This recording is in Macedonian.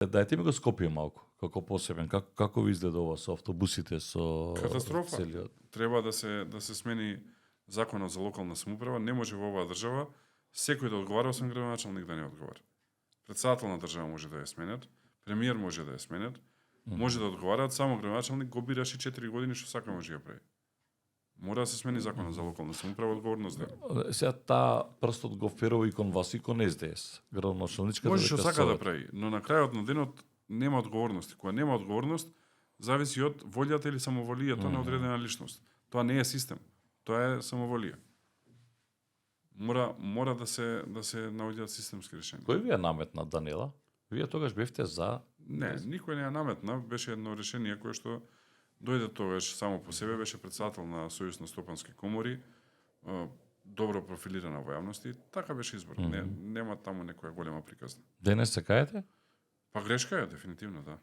Дајте ми го Скопје малку, како посебен, како ви изгледа ова со автобусите, со Катастрофа. целиот? Треба да се смени законот за локална самоуправа. Не може во оваа држава секој да одговара, освен градоначалник да не одговара. Председател на држава може да ја сменет, премиер може да ја сменет, може да одговараат, само градоначалник го бираше 4 години, што сака може да ја прави. Мора да се смени законот за локална самоуправа, одговорност да. Сега таа прстот го ферува и кон вас и кон СДС. Градоначалничката Може што дека сака да совет. прави, но на крајот на денот нема одговорност. Кога нема одговорност, зависи од волјата или самоволијата на одредена личност. Тоа не е систем, тоа е самоволија. Мора да се наоѓаат системски решенија. Кој ви ја наметна, Данила? Вие тогаш бевте за... Не, никој не ја наметна, беше едно решение кое што дојде тогаш само по себе, беше председател на Сојуз на стопански комори, добро профилирана во јавности, така беше избор. Нема таму некоја голема приказна. Денес се каете? Па грешка е, дефинитивно, да.